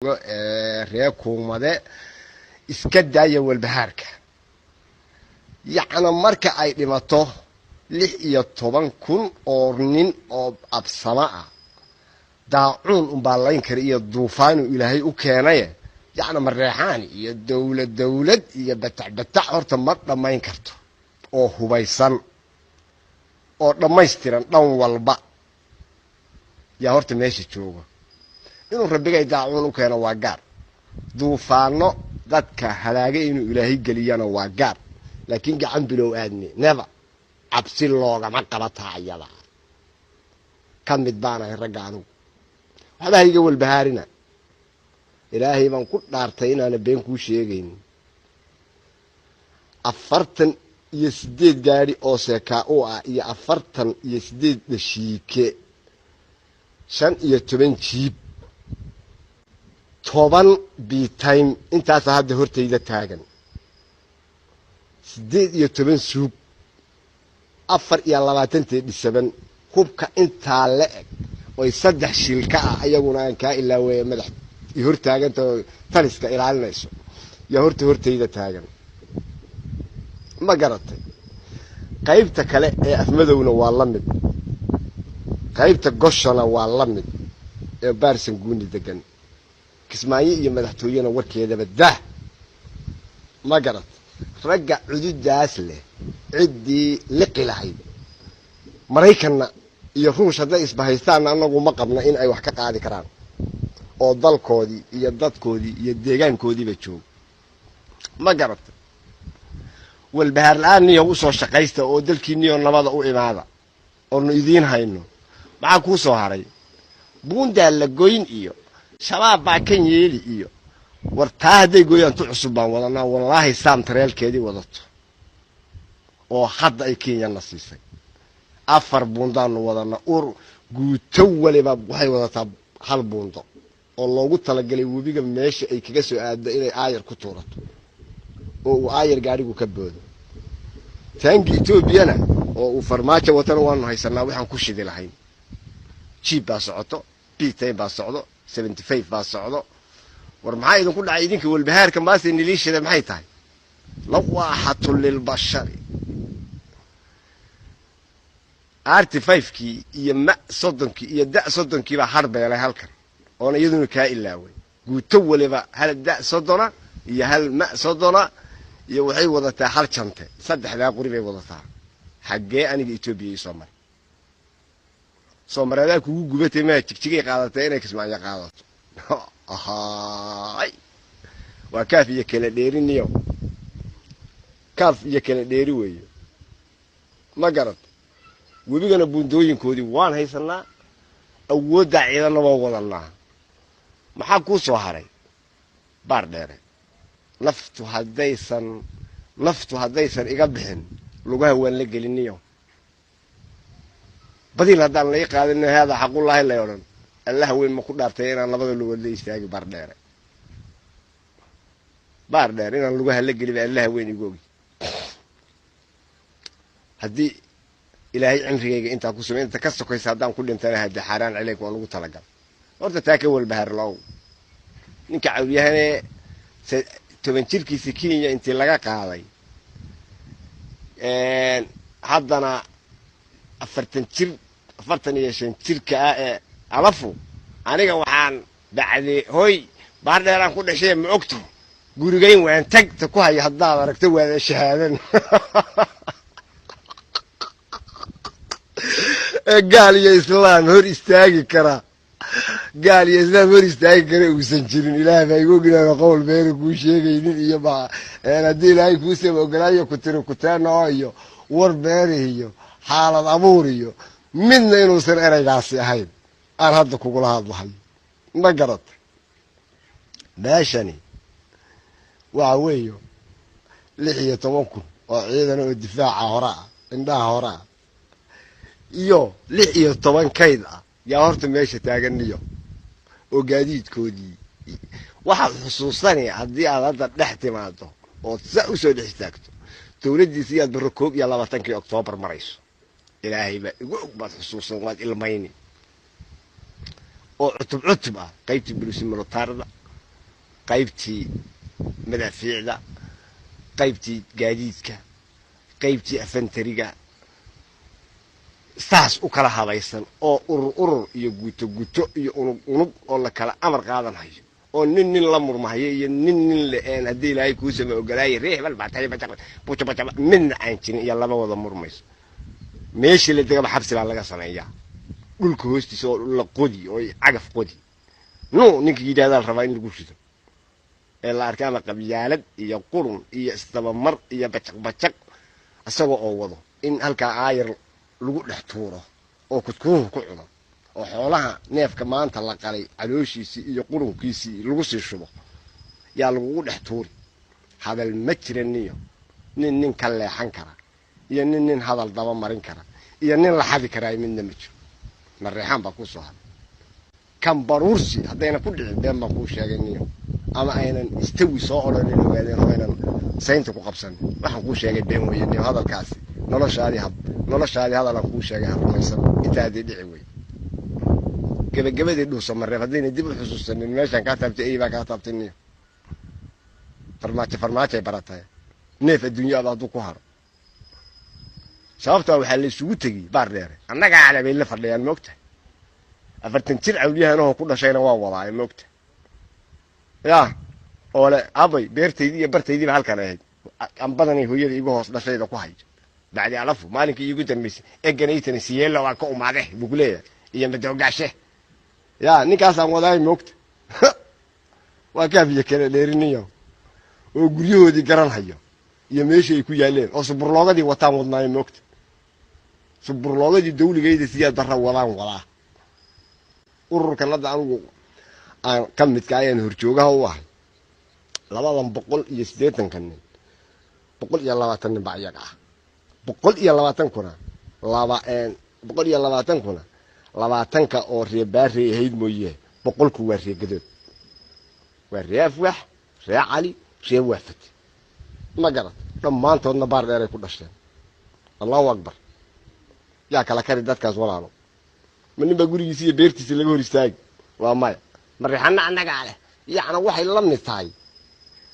Joogo ee reer Kuumade, iska daaya walbahaarka. Yacna marka ay dhimato 16,000 oo nin oo absama ah, daacuun unbaa layn kara iyo duufaanuu Ilaahay u keenaye. Yacna Mareexaan iyo dowlad dowlad iyo batac batac horta ma dhammayn karto, oo hubaysan oo dhammaystiran dhan walba yaa horta meesha joogo. Inuu Rabbigay daacuun u keeno waa gaar, duufaano dadka halaaga inuu Ilaahay geliyana waa gaar, laakiin gacan bilow aadmi never cabsi loogama qabataa. Iyada ka mid baanahay ragga anigu, waxba hayga walbahaarina. Ilaahay baan ku dhaartay inaana been kuu sheegaynin. 48 gaari oo seekaa u ah iyo 48 dhashiike, 15 jiib, 10 bitime, intaasa hadda hortayda taagan, 18 suug, 24 teedhisaban, hubka intaa la eg oy saddex shilka ah ayaguna aan kaa ilaaweeya madax i hor taaganta oo taliska ilaalinayso yaa horta hortayda taagan. Ma garatay? Qaybta kale ee Afmadowna waa la mid, qaybta Goshona waa la mid ee Baarsan Guuni degan, Kismaayo iyo madaxtooyena warkeedaba dah. Ma garat? Ragga cududaas leh ciddii liqi lahayd, Maraykanna iyo Ruush hadday isbahaystaanna, anagu ma qabna in ay wax ka qaadi karaan oo dalkoodii iyo dadkoodii iyo deegaankoodiiba joogo. Ma garata? Walbahaar la-aan niyo usoo shaqaysta oo dalkiiniyo nabada u imaada oonu idiin hayno. Maxaa kuu soo haray? Buundaa la goyn iyo Shabaab baa kan yeeli iyo war taa hadday gooyaan, tu cusub baan wadanaa, wallaahi. Saam tareelkeedii wadato oo hadda ay Kenyana siisay, afar buundaanu wadanaa. Ur guuto waliba waxay wadataa hal buundo oo loogu talagalay webiga meesha ay kaga soo aaddo inay aayar ku tuurato oo uu aayar gaadhigu ka boodo. Taangi Etoobiyana oo uu Farmaajo watana waanu haysanaa. Waxaan ku shidi lahayn jiib baa socoto, btime baa socdo, 75 baa socdo. War maxaa idinku dhacay idinka? Walbahaarka maase niliishada maxay tahay? Lawaaxatu lilbashari. Arty fivekii iyo ma 30kii iyo da 30kii baa harbeelay halkan oona iyaduna kaa ilaaway. Guuto waliba hal da 30a iyo hal ma 30a iyo waxay wadataa hal jante, saddexdaa qori bay wadataa. Xaggee aniga Etoobiya ii soo maray? Soomareedaa kugu gubatay maa Jigjigay qaadatay inay Kismaayo qaadato? Ahaay, waa kaaf iyo kala dheeriniyo, kaaf iyo kala dheeri weeye. Ma garat? Webigana buundooyinkoodii waan haysanaa, awooddaa ciidanna waan wadanaa. Maxaa kuu soo haray? Baar Dheere, naftu haddaysan iga bixin, lugaha waan la geliniyo. Badiil haddaan lai qaadin, haadaa xaqullaahi lay odhan. Allaha weyn ma ku dhaartay inaan labada lugood la istaagi Baar Dheere? Baar Dheer inaan lugaha la geliba Allaha weyn igu ogi. Haddii Ilaahay cimrigayga intaa ku sumay, inta ka sokaysa haddaan ku dhintana, haddii xaaraan cileyk waan ugu talagal. Horta taa ka walbahaar low. Ninka cawlyahanee 10 jirkiisa Kenya intii laga qaaday, haddana 40 jir, 45 jirka ah ee alafu, aniga waxaan bacdi hoy Baar Dheeraan ku dhashay, ma ogto gurigayn waan tagta ku haya. Haddaad aragto waada shahaadan. Gaal iyo islaam hor istaagi kara, gaal iyo islaam hor istaagi kara uusan jirin. Ilaah baa igu oginaana qowl beena kuu sheegaynin iyo haddii Ilaahay kuusaba ogolaayo ku tiri kuteenoo iyo war beeri iyo xaalad abuur iyo midna inuusan ereygaasi ahayn aan hadda kugula hadlahay. Ma garata? Meeshani waxa weeyo 16,000 oo ciidan oo difaaca hore ah, indhaha hore ah, iyo 16 kayd ah yaa horta meesha taaganiyo oo gaadiidkoodii. Waxaad xusuusanaya haddii aad hadda dhex timaado ood sa usoo dhex istaagto dowladdiisa iyaad barro 21-kii Oktoobar marayso, Ilaahay baa igu og, baad xusuusan, waad ilmayni, oo cutub cutub ah, qaybtii bulisi militaarada. Qaybtii madaafiicda, qaybtii gaadiidka, qaybtii infantry-ga, saas u kala habaysan oo urur urur iyo guto guto iyo unug unug oo la kala amar qaadanhayo, oo nin nin la murmahayo iyo nin nin la-een haddii Ilaahay kuusama ogolaayay reeh bal batay buja buja midna aan jirin iyo laba wada murmayso. Meeshii la degaba xabsi baa laga sameeyaa, dhulka hoostiisa oo la qodi oo cagaf qodi. No ninka yidhahdaa la rabaa in lagu rido ee la arkay ama qabyaalad iyo qurun iyo isdabamar iyo bajaq bajaq isagoo oo wado in halkaa aayar lagu dhex tuuro oo kudkuruhu ku cuno oo xoolaha neefka maanta la qalay calooshiisii iyo qurunkiisii lagu sii shubo yaa lagugu dhex tuuri. Hadal ma jira niyo, nin nin ka leexan kara iyo nin nin hadal daba marin kara iyo nin la xadi karaa midna ma jiro. Mareexaan baa kuu soo haday kan baruursi haddayna ku dhicin, been baan kuu sheegay niyo, ama aynan istawi soo odhanin ogaadeen oo aynan saynta ku qabsanin. Waxaan kuu sheegay been weeye niyo. Hadalkaasi noloshaadii hab noloshaadii hadalaan kuu sheegay ha rumaysan. Intaa haddii dhici wey gebagabadii Dhuusa Mareeb haddayna dib u xusuusanin, meeshaan kaa taabtay ey baa kaa taabtay niyo. Farmaajo farmaajay baratay, neef adduunyo aba hadduu ku haro. Sababtaa waxaa la isugu tegey Baar Dheere, annagaa ale bay la fadhiyaan, moogtahay. 40 jir cawliyahanahoo ku dhashayna waa wadaaye, moogtahay, yaa oo le abay beertaydii iyo bartaydiiba halkan ahayd, ambadanay hooyada igu hoos dhashayda ku hayo bacdi alafu maalinkii iigu dambaysay eganaytana siyeelo waan ka umaade buu ku leeyahay iyo madoogaashe. Yaa ninkaasaan wadaay, moogta, waa kaafiya kala dheerinayo oo guryahoodii garan hayo iyo meeshii ay ku yaaleen oo suburloogadii wataan wadnaayo, moogta, suburloogadii dawligayda siyaa darra wadaan wadaa. Ururkan hadda anigu aan ka midka ayaan horjoogaha u ahay, 280-ka nin, 120 nin baa iyaga ah. 120-kuna laba, 120-kuna 20-ka oo ree Baarey ahayd mooye, 100-ku waa ree Gadood, waa ree Afwax, ree Cali, ree Waafat, ma garat? Dhammaantoodna Baar Dheeray ku dhashteen. Allahu akbar! Yaa kala kari dadkaas, walaalo? Ma nin baa gurigiisa iyo beertiisa laga hor istaagi? Waa maya. Mareexana annagaa leh, yacna waxay la mid tahay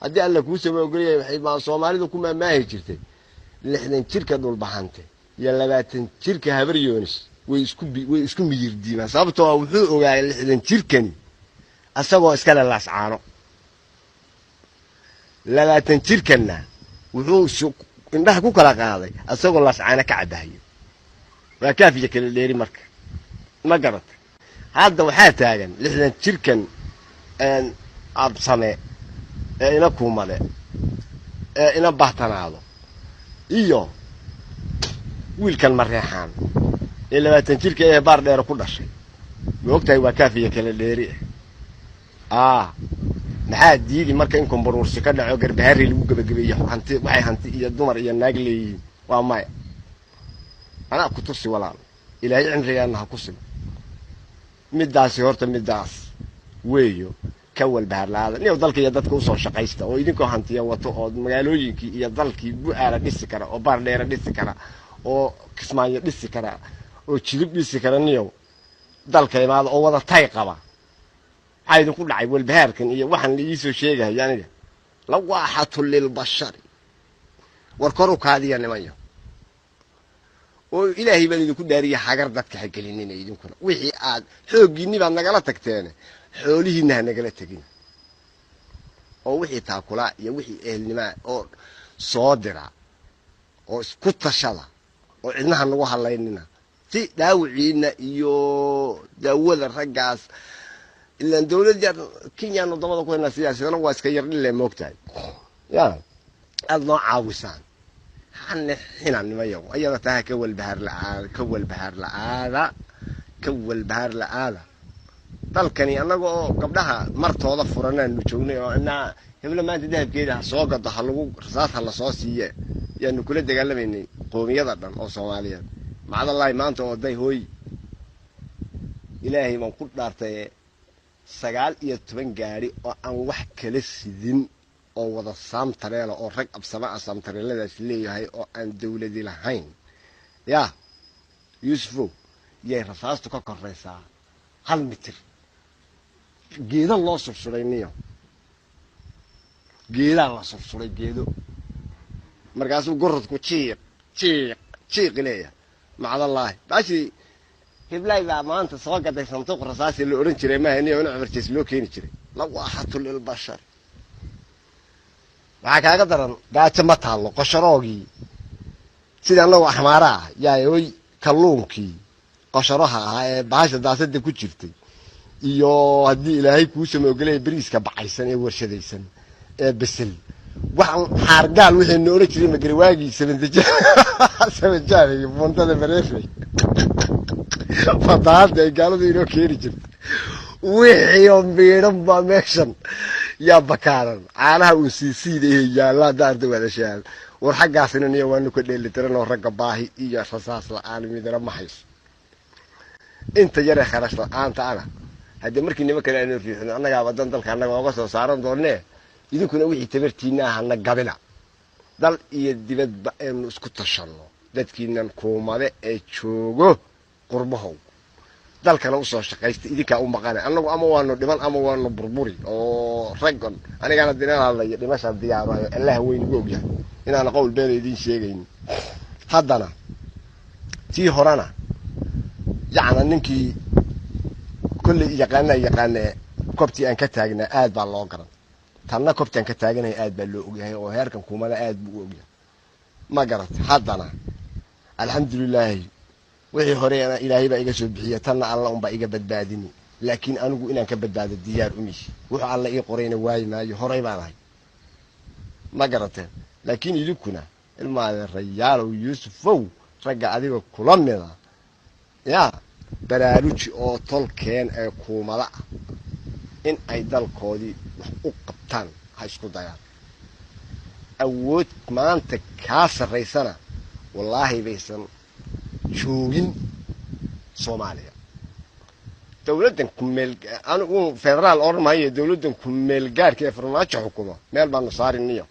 haddii Alla kuu sama ogolyahay, waxay Soomaalidu ku maamaahi jirtay 60 jirka Dhulbahante iyo 20 jirka Habar Yoonis way isku miyir diimaan. Sababtoo ah wuxuu ogaayay 60 jirkani asagoo iskale Laascaano, 20 jirkanna wuxuu indhaha ku kala qaaday asagoo Laascaano ka cabahayo. Waa kaafiya kala dheeri marka, ma garata? Hadda waxaa taagan 60 jirkan Absame ee ina kuumade ee ina bahtanaado iyo wiilkan Mareexaan ee 20 jirka ee Baar Dheere ku dhashay, ma ogtahay? Waa kaafiya kala dheeri. Ah, maxaa diidi marka in kombaruursi ka dhaco, Garbaharey lagu gebagabeeyo hanti, waxay hanti iyo dumar iyo naag leeyihiin? Waa maya. Anaa ku tusi, walaal. Ilaahay cimrigaana ha ku simo. Middaasi horta middaas weeyo. Ka walbahaarla-aada niyow, dalka iyo dadka usoo shaqaysta oo idinkoo hantiya wato oo magaalooyinkii iyo dalkii Bu-aala dhisi kara oo Baar Dheere dhisi kara oo Kismaayo dhisi kara oo Jilib dhisi kara, niyow dalka imaada oo wada tay qaba. Maxaa idinku dhacay walbahaarkan iyo waxaan la iisoo sheegahay aniga? Lawaaxatu lilbashari. War kor u kaadiya nimanyo, oo Ilaahay baan idinku dhaariya, hagar dadka ha gelinina idinkuna. Wixii aad xooggiinni baad nagala tagteene, xoolihiinna ha nagala tegin, oo wixii taakulaa iyo wixii ehelnimaa oo soo dira oo isku tashada oo cidnaha nagu hadlaynina, si dhaawiciina iyo daawada raggaas. Ilaan dawladda Kenyaanu dabada ku haynaa, siyaasadana waa iska yar dhile, moogtahay, ya aada noo caawisaan. Hane xina nimayow, ayada taha ka walbahaar la-aada, ka walbahaar la-aada, ka walbahaar la-aada. Dalkani annaga oo gabdhaha martooda furanaanu joognay oo inaa heblo maanta dahabkeeda ha soo gado, ha lagu rasaas ha lasoo siiye, yaanu kula dagaalamaynay qoomiyada dhan oo Soomaaliyeed. Macdallahi maanta oo day hooy, Ilaahay baan ku dhaartay, 19 gaari oo aan wax kala sidin oo wada saamtareela oo rag Absama ah saamtareeladaas leeyahay oo aan dawladi lahayn, yaa Yuusufow, yay rasaastu ka koraysaa 1 mitir geeda loo sursuray niyo. Geedaa la sursuray geedo, markaasuu gorodku jiiq jiiq jiiqi leeyahay. Macdallaahi, baashii hiblay baa maanta soo gaday sanduuq rasaasi la odhan jiray maaha, niyo in Cumarjees loo keeni jiray. Lawaaxatu lilbashar. Waxaa kaaga daran gaajo ma taallo. Qosharoogii sida annagu axmaara ah yaa oy, kalluunkii qosharaha ahaa ee bahasha daasada ku jirtay, iyo haddii Ilaahay kuu samoogolaya beriiska bacaysan ee warshadaysan ee besel, waxaan xaargaal wixii na odhan jiray magari waagii 7 jaab iyo buntada mareefey fatahaada ay gaaladu inoo keeni jirta, wixii oo miidhan baa meeshan yaa bakaaran. Caanaha uu siisiida ee yaalla hadda arda wadashaan. War xaggaasina niyo waanu ka dheelitiran oo ragga baahi iyo rasaas la-aan midna ma hayso. Inta yaree kharash la-aanta ana haddii markii niman kale aanu riixno, annagaaba dan dalka annaga oga soo saaran doonee. Idinkuna wixii tabartiina hana gabina, dal iyo dibadba aynu isku tashanno. Dadkiinan kuumade ee joogo qurbahow, dalkana usoo shaqaysta, idinkaa u maqana. Annagu ama waanu dhiman ama waanu burburi oo raggan anigana dinan hadlayo dhimashaan diyaarayo. Allah weyn igu ogyahay inaana qowl beena idiin sheegaynin. Haddana tii horena yacna ninkii kolley yaqaana yaqaane, kobtii aan ka taagnaa aad baa loo garan. Tanna kobtii aan ka taaganaya aad baa loo ogyahay oo heerkan kuumada aad buu u ogyahay, ma garat? Haddana alxamdulilaahi, wixii hore Ilaahay baa iga soo bixiya, tanna Alla unbaa iga badbaadini. Laakiin anigu inaan ka badbaado diyaar umishi. Wuxuu Alla ii qorayna waayi maayo, horay baan ahay, ma garateen? Laakiin idinkuna ilmaadeerayaalow, Yuusufow, ragga adiga kula mida yaa baraaruji oo tolkeen ee kuumada ah in ay dalkoodii wax u qabtaan ha isku dayaan. Awood maanta kaa sarraysana wallaahi baysan joogin Soomaaliya. Dawladdan kumeel, anigu federaal odhan maayo, dawladdan kumeel gaarka ee Farmaajo xukumo meel baanu saariniyo.